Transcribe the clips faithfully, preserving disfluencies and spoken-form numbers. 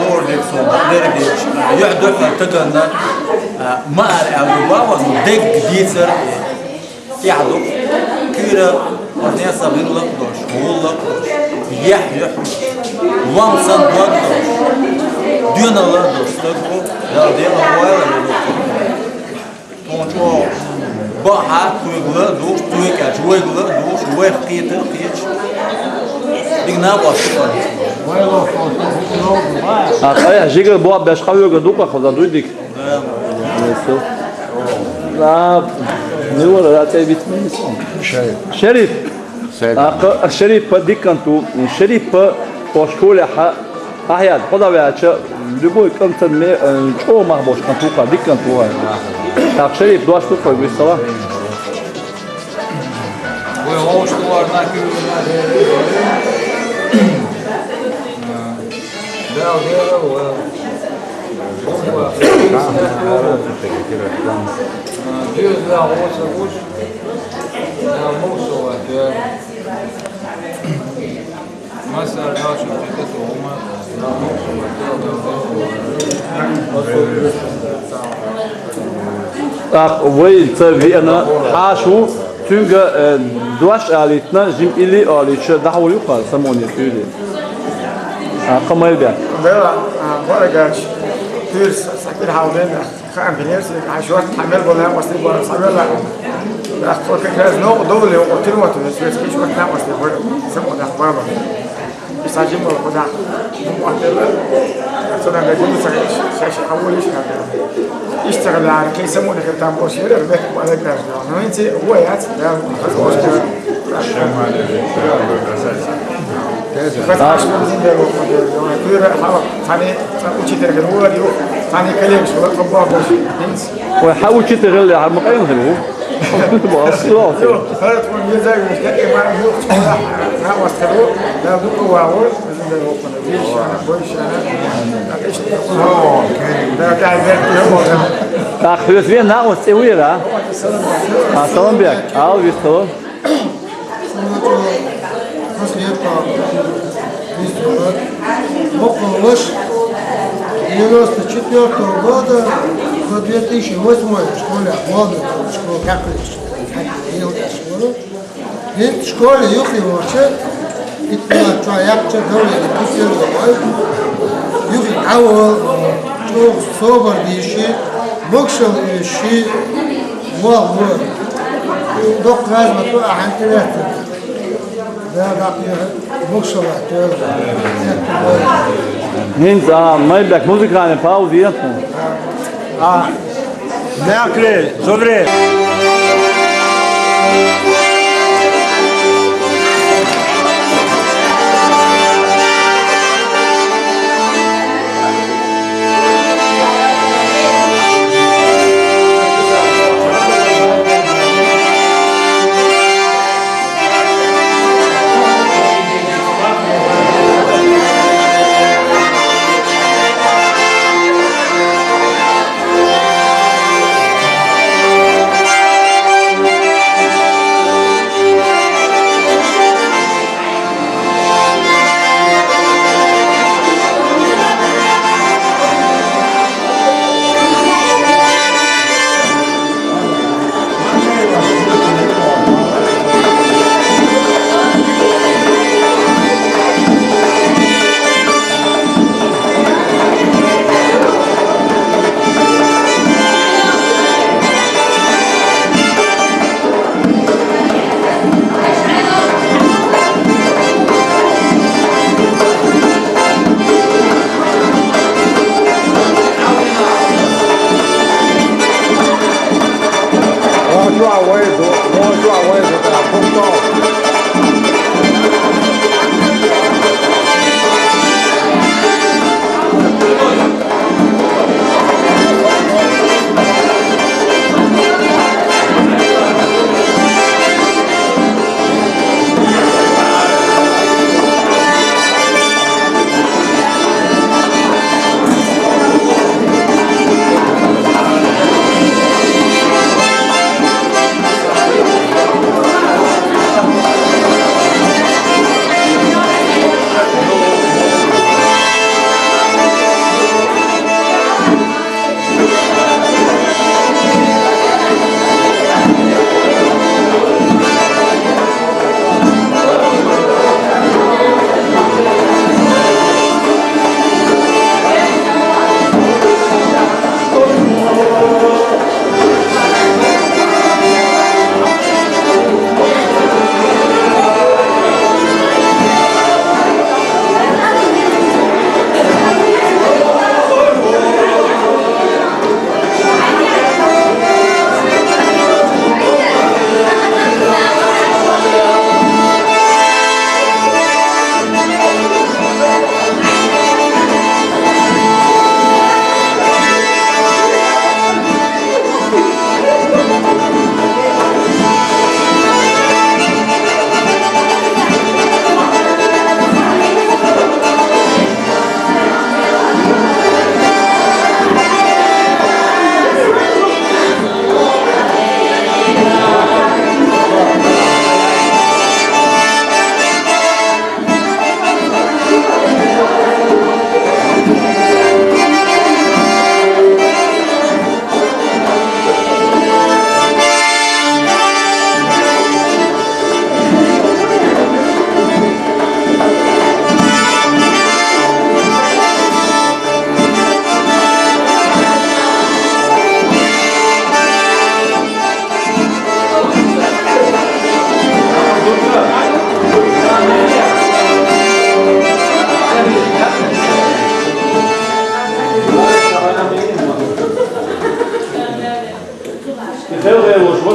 Лордик со дердич, юхь-дуьхьа таганна, а, ма ара аьлла ду баба, ну, дегга дийцар, тӀехь ду, куьйра, оцу неса вилла а долуш, вулла а долуш, яхь юьхь, лом санна дог а долуш, доьналла а долуш, стаг ву, Дала декъала войла, вуьллу. Тхуна чӀогӀа бакъахьа кхуьга ла а дугӀуш, кхуьга кӀаьрча вайга ла а дугӀуш, вайх кхета а кхеташ. Дика накъост ду. А, ткъа, жигара боху беш, къахьоьгур ду-кх хаза, дуй дика? Да. Весел. А, мила вара, а цӀе виц мила сан? Шериф. Шериф. Шериф. А, кха, Шерифа дика кӀант ву. Шерифа оцу школехь Ахьяд, хьо дӀаваьлча, любой кӀант санна ме-, э, чӀогӀа мах болуш кӀант ву-кх, дика кӀант ву хьо. ТӀаккха Шериф дош ду-кх хьоьга, виссала. Вай вовшахтохарна куьйгалла. Дала дела вай. Деза да гӀо ца гуш. Дала мовсо вай. ТӀаккха вай ца веана хьаша ву, цуьнга, э, дош алийтина, жима илли а алийча, дӀахьур ю-кх хьо самоне цуьйре. А, кхамайр бен. Бела, а, барагач, туьрс, сакир хьалбен. Хаам бинерс, а шорт хьан мел болу накъостий бара, цхьа мел а. Нах тхо как раз новкъа довлий, окъо тирмоту, вес вес киш шорт накъостий бара, самонах бара. И сажим бара куда. Муъаттила. Цунах гажин ца, ша, ша, хьаволиш хьан. Иштта гӀалара, кхин самонах там бош, ерар бек бара гажин. Ну, инци, вой, ац, да, хазошка. Шамали, да, красавица. Хазошка, зин да, вой, вой, вой, вой, хьала, цхьаьна, цхьа учитель хир ву, цхьаьна коллегаш вара, хӀун бохуш, хӀинца. Вай, хьан учитель хилла, хьан ма къайна хир ву? Боху, слава. Йо, хӀара тхуна веза веза, я и ма юх, на вас хир ву, да, ду ва ву, зин да ву, вишана, бойшана. Да, да, да, да. Так, хьоьца вен накъост цӀе вуьйра, а? А, Саламбек, ал вистало. Сан чӀогӀа хазахетта вистхура. Мукъа ваша девяносто четвёртого года по две тысячи восьмой школе, молодой школа, как школа. ХӀинца школе юххе вахча, итт чохь яккхача давление пусть ера вай. Юххе дӀавала, чӀогӀа собар дийши, могушалла оьши, вал вара. Доккха размат ву ахьан тӀеветтина. Да, да, могушалла тоьла. ХӀинца, а, Майрбек, музыкальная пауза ен хьуна? А, Мекре, зубре.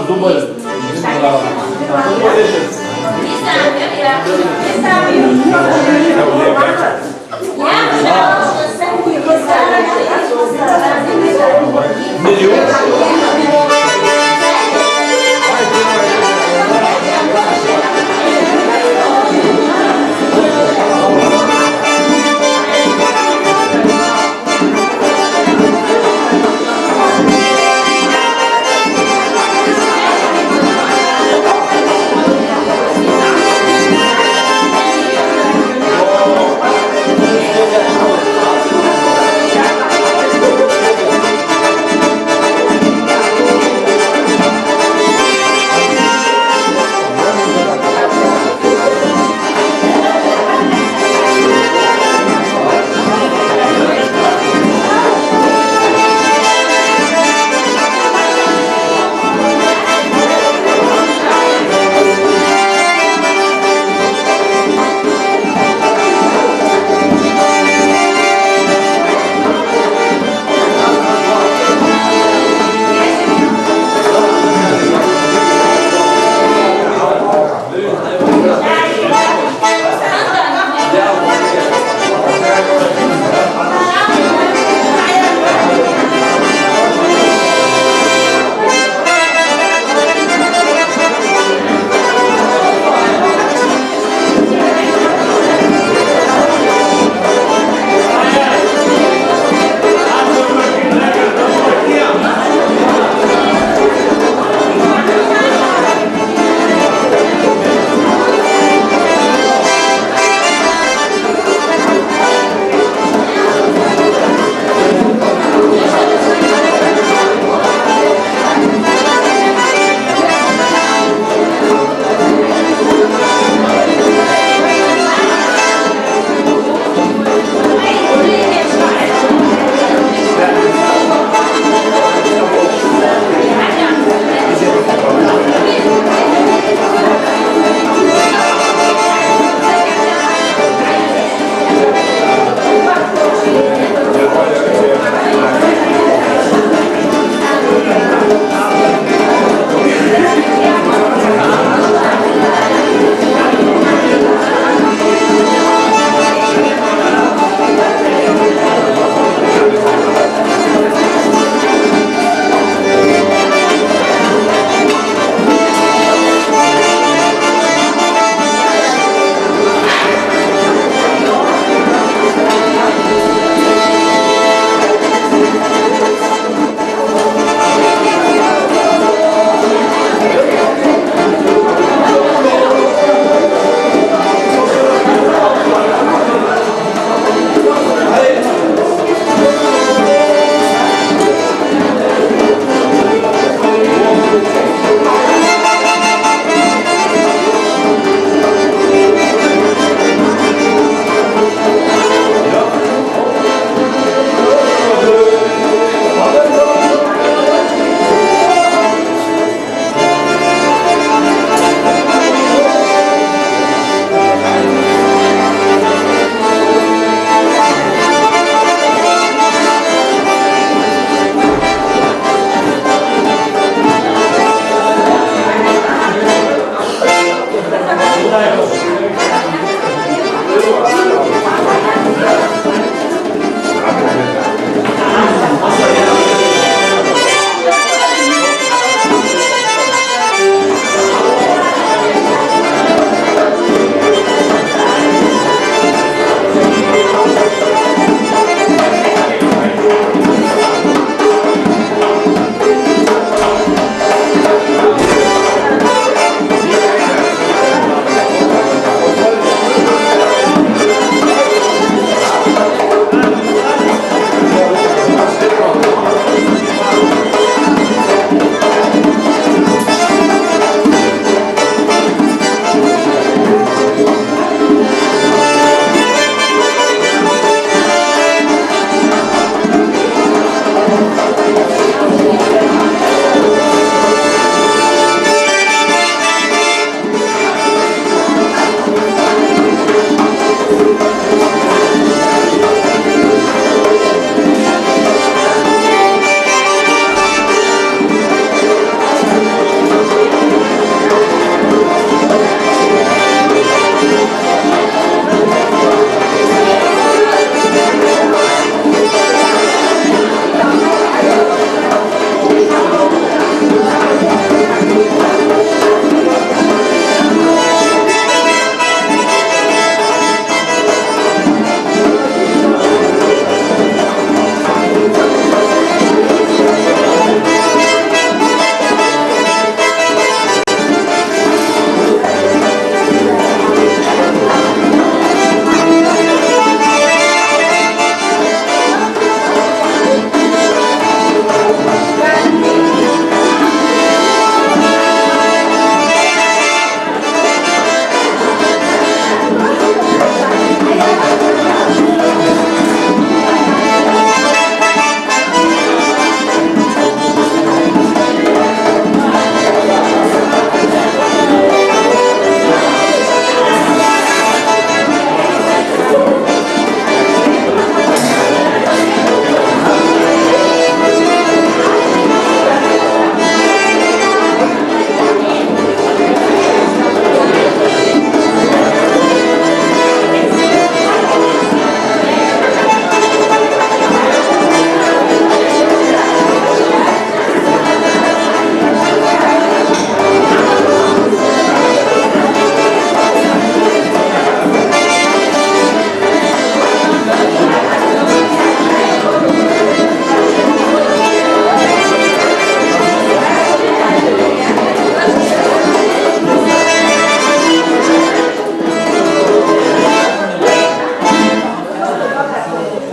Дубль.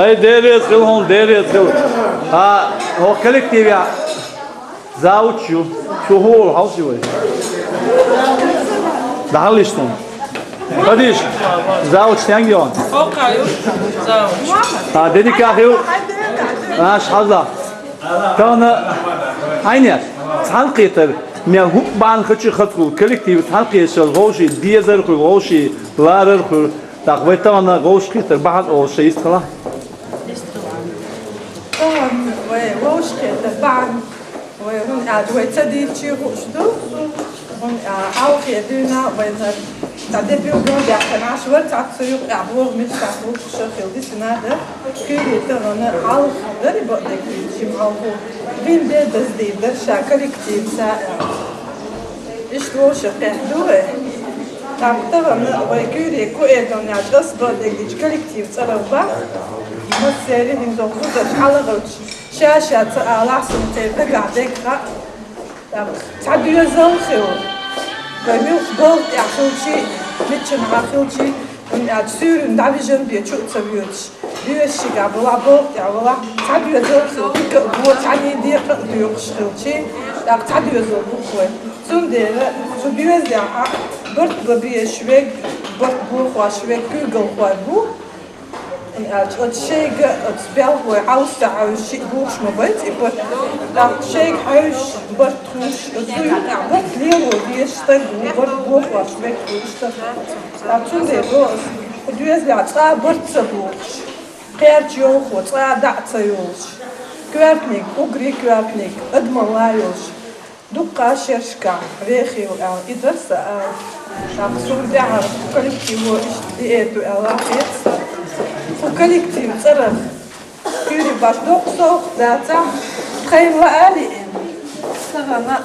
Ай, Дела реза хила хьона, Дела реза хила. А, хӀокху коллективехь завуч ю. Цо хӀун олу хьовсий вай? ДӀахьаллиш суна. Хадиш, завуч стенга ю? Хьокха ю завуч. А, дедиках ю? Аш хьаза. Тахана хьайнеш, цхьаьнакхетар, мел хӀуъа бахьана хача хазахула коллектив цхьаьнакхетар вовшийн дезар хуьлу, вовшийн ларар хуьлу. ТӀаккха вай тахана вовшахкхетар бахьана олуш шайн йист хила? Тахана вай вовшахкхетар бахьана, вай хӀунда аьлча вай ца дийцча хууш ду. ХӀунда аьлча хьалхе дуьйна вайнара цхьа де билгал даьккхина, аш вара цхьацца юкъа тӀехь боху меттехь вукхуша хила дисина дара. Куьйре тахана хьалха дара бакъдерг, шимма хьалха. Вин бен даздийр дара ша коллективца аьлла. Иштта вовшахкхетта ду вай. ТӀаккха тахана вай куьйре ку эдон яц ас бакъдерг дича коллектив цӀарах баха. Массеран хӀинца хӀузаш хьалагӀовташ. Ша-ша ца алахь, суна церан дагахь дерг хаьа. ТӀаккха цхьа доьзал хила. Вай муьлхха балха тӀехь хилчий, миччанхьа хилчий, хӀунда аьлча суьйранна дӀавижина бен чу а ца воьдуш, доьзалшкахь балахь, балха тӀехь валахь, цхьа доьзал хила, дика а бо, цхьаьний декъа а доькъуш хилчий, тӀаккха цхьа доьзал бу-кх вай. Цундела цу доьзалехь барт бан безаш верг, барт бохош верг куьйгалхой бу. Аьлча оцу шайга оцу белхалой хьовса ца хьаьвсича шиъ бухуш ма бац и барт. ТӀаккха шайга хьаьвсича барт хуьлуш, оцу юкъахь барт лело дезаш стаг ву, барт бохош верг ву иштта. ТӀаккха цундела боху ас, кху доьзалехь цкъа а барт ца бухуш, кхерча йовхо цкъа а дӀа а ца йолуш, коьртаниг, уггаре коьртаниг, адамалла йолуш, дуккха шерашкахь вехийла аьлла, и дара сан ала. ТӀаккха суна тӀаьхьара коллективо иштта диэду аьлла хета сан. Кху коллектив цӀарах куьйре баш доккха совгӀат дацахь, тхайна лаа а лиъна. Тахана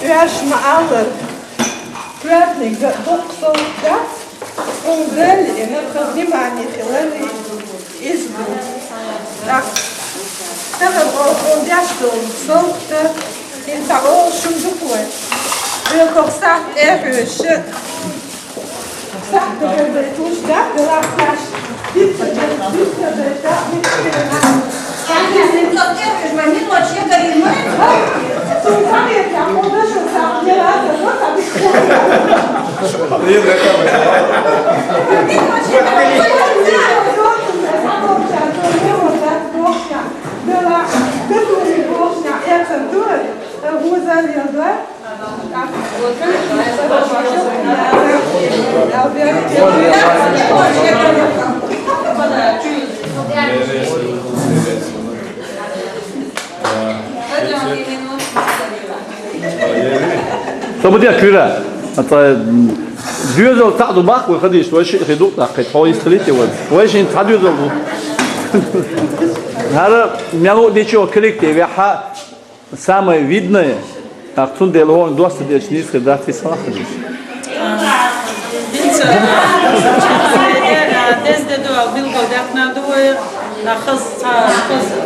оьрша ма-аллара, коьртаниг а доккха совгӀат дац, хӀунда аьлча и нах внимание хилар иза ду. ТӀаккха тахана оха хьуна деш долу совгӀат, хӀинца олуш хӀума ду-кх вай. Оьхух сахьт тӀе а хьоьжуш, сахьт дагардайтуш дац, делахь цаьш дицца дайта, дицца дайта, дицца дайта. Цунна ца хетахь, хьо дашо сахьт дера а ца до, ца дицца. Со бу де куьра. Ата, м, доьзал цхьаъ ду баккха вай хадийш, вай шиъ хи ду, тӀаккха хьо йистхилийта вай. Вай шин цхьа доьзал ду. ХӀара мел ву дечо коллективехь самое видное, тӀаккха цундела хӀора доста дечу нийса хир дац, висалахь хадийш. ХӀинца, деза де ду аьлла билгал даьккхина ду вай, а хаза, цхьа, хаза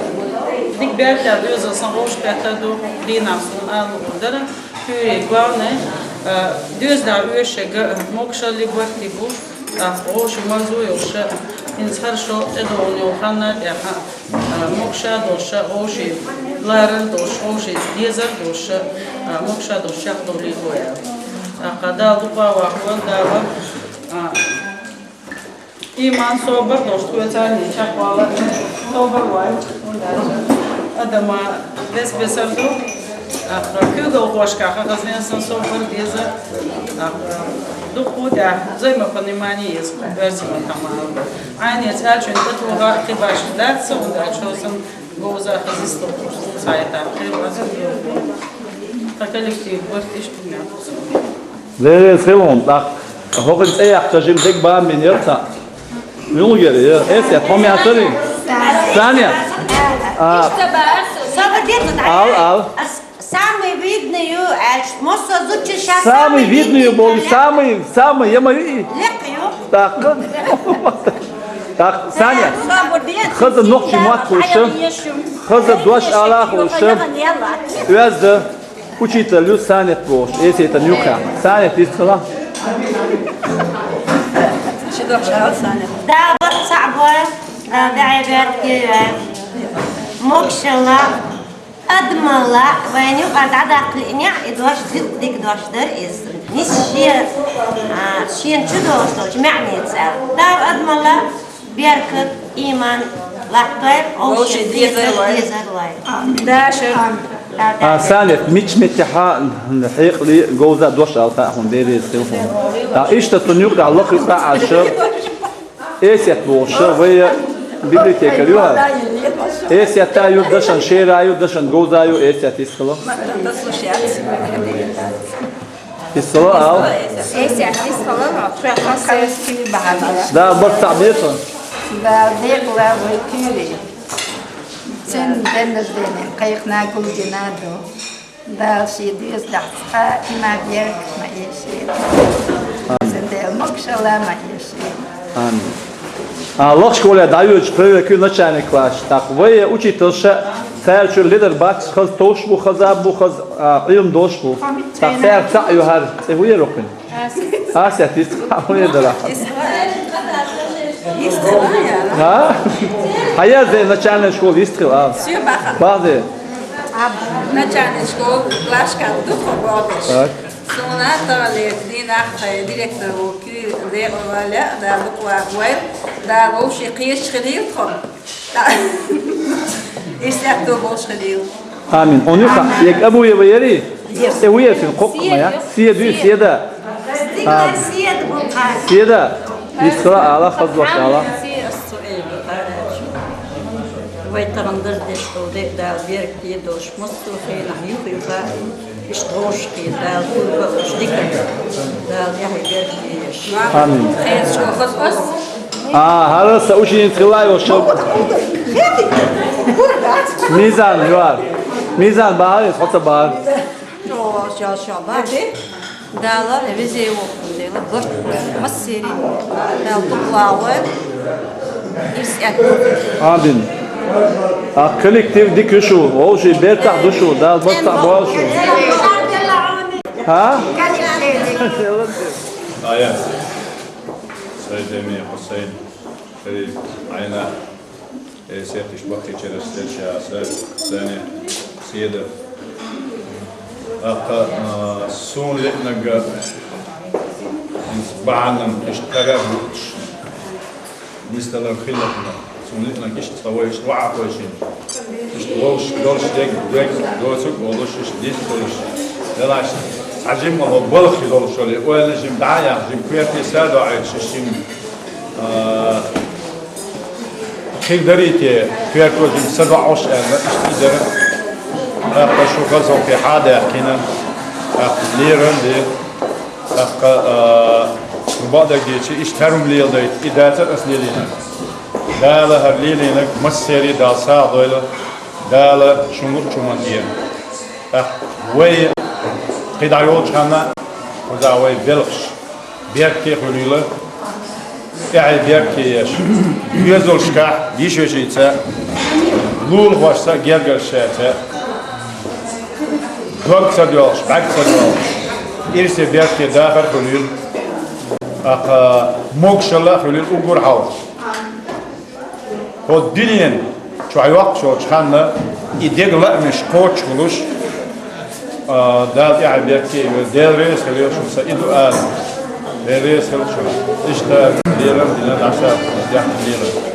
дика бертехь доьзал сан гӀовш бетта ду, дийнахь суна ала дара. Куьйре главное, а, доьзалехь оьшург могашалли барт бу, а, гӀовши марзо йолуш, хӀинца хӀара шо тӀедогӀун йолу ханна тӀехь, а, могуша долуш, вовшийн ларар долуш, вовшийн дезар долуш, а, могуша долуш чекхдовлийла вай. ТӀаккха Дала дукха вахавойла, Дала, а, ийман, собар долуш, тхоьца цхьаьна чекхвала, собар вай. Адама бес-бесар ду. ТӀаккха куьйгалхошкахь хаза вен сан собар деза. ТӀаккха дукха тӀехь взаимопонимание еза, оьрсийн маттахь ма аллара. Ӏайнерца аьлча, тӀетоха кхин башха дац сан, хӀунда аьлча сан говза хаза йисталгӀуш цхьа этап хир вац. Тхан коллектив барт иштта мел. Дела реза хила хьуна, тӀаккха хӀокхуьнан цӀе яьккхича жима дегабан бина яра цхьаъ. Муьлгара яра? Эсет, хьо мел сарий? Саня? А. Ал, ал. Самый видный ю, а, массо зудчо щас самый видный ю боху, самый, самый, я мою и. Лекха ю. Так. Так, Саня. Хаза нохчийн мотт хуьлуш. Хаза дош ала хуьлуш. Оьзда. Учитель ю Санет бохуш, эсетан юкъахь. Санет йистхила. Ши дохуш ала Санет. Да, вот цхьаъ бой. Дала дӀахьо беркате йойла. Могашалла, адамалла, вайна юкъара дӀадаккха лиънехь, и дош дика, дика дош дара иза. Нийса шен, а, шена чу долуш долчу маьӀнеца аьлла. Дала адамалла беркат, ийман латтойла, вовшийн дезар лойла. Дезар лойла. Даша. А, Санет, мича меттехьа хьекъале говза дош ала хаьа хьуна, Дела реза хила хьуна. Ткъа иштта цунна юкъахь лакхе къа Ӏаш, Эсет бохуш, вай библиотекарь ю хьан? Эсет а ю, дашан шера а ю, дашан говза а ю, Эсет, йистхила. Йистхила ала. Эсет, йистхила, тхоьхна сес куьйра бахьана. Да, барт цхьаъ бе цунна. Да, декъала вай куьйре. Цуьнан денна дене, кхайкхина гулдина ду. Дала шен доьзалехь цкъа а иман, беркат ма эшийла. Амин. Сан Дела, могашалла ма эшийла. Амин. А, лаххачу школе дӀайоьдуш проверка ю начальный класс. ТӀаккха вай учительша цара чуьра ледар бац, хаза товш бу, хаза бу, хаза, а, Ӏилма долуш бу. ТӀаккха цара цхьаъ ю хӀара, цӀе хӀун яра кхуьнан? Асет, йистхила, хӀун яра дара? ХӀа? Хьан язде начальная школа йистхила, а? Бахде. Начальная школа Лашкат ду тхо бохуш. Так. Суна тахана дийнахь тхайн директор ву куьйра декъала валла, Дала дукха вахавойла, Дала вовшийн кхечахь хилийла тхо. Ирс аьтту болуш хилийла. Амин. Хьуна юха, я Абуева яри? Э, ву яри, кхоккха ма я? Седа ю, Седа. А, Седа. Йистхила ала, хаза дош ала. Вай тахана дара деш долу де, Дала беркате долуш, массо а хенахь юха-юха иштта вовшахкхета, Дала турба а луш, дика а луш. Дала тӀаьхье беркате еш. Амин. А, хӀара сан ученица хила йолуш. Мизан, ю хӀара. Мизан, бахьара иза, хьо ца бахьара. Дала везде воккхун Дела, барт, массеран Дала дукха вахавойла, ирс аьтту. Амин. А коллектив дика ю шу, вовшийн бертахь ду шу, Дала барт цхьаъ бойла шу. ХӀа? Ая. Сайдеме Хусайн, Фарид, Айна. Э, сетташ баккхийчераш дерш а са, сани, седа. ТӀаккха, а, суна лиънарг, иза бахьана иштта карар луъуш, нисдалар хиларна. Суна лиънарг иштта цкъа вай иштта ваӀа кхойшина. Иштта вовш, долуш дерг, дерг, доцург а волуш, иштта дитт а хуьлуш. Делахь цхьа жимма ван балхахь долуш вале, ойла жим дӀа а яхна, жим коьрте са а доӀуьйтуш, жим, а, кхин дарий те, коьртожим са доӀуш аьлла, иштта и дара. ТӀаккха шу хаза хӀокхе хьа а даьккхина, тӀаккха лерам а де, тӀаккха, а, бакъдерг дийцича, иштта хӀара хӀума леладайта, и дацара ас лелийнарг. Дала хӀара лелийнарг массеран Дала сагӀа дойла, Дала шун луъучу хӀуманна дена. ТӀаккха вай кхидӀа йолчу ханна, кхузахь вай белхаш. Беркате хуьлийла, тӀаьхье беркате еш. Доьзалшкахь, йиш-вешица, лулахошца, гергаршца, дог ца доьлхуш, бӀаьрг ца доьлхуш. Ирсе беркате дахар хуьлийла. ТӀаккха могашалла а хуьлийла уггар хьалха. ХӀокху дуьнен чохь йоккхуш йолчу ханна и дега лаамаш кхочушхуьлуш, а, Дала тӀаьхье беркате а йойла, Дела реза хила йолуш сан и ду ала. Дела реза хила шуна. Иштта лерам а дина, дӀаса дехна лерам.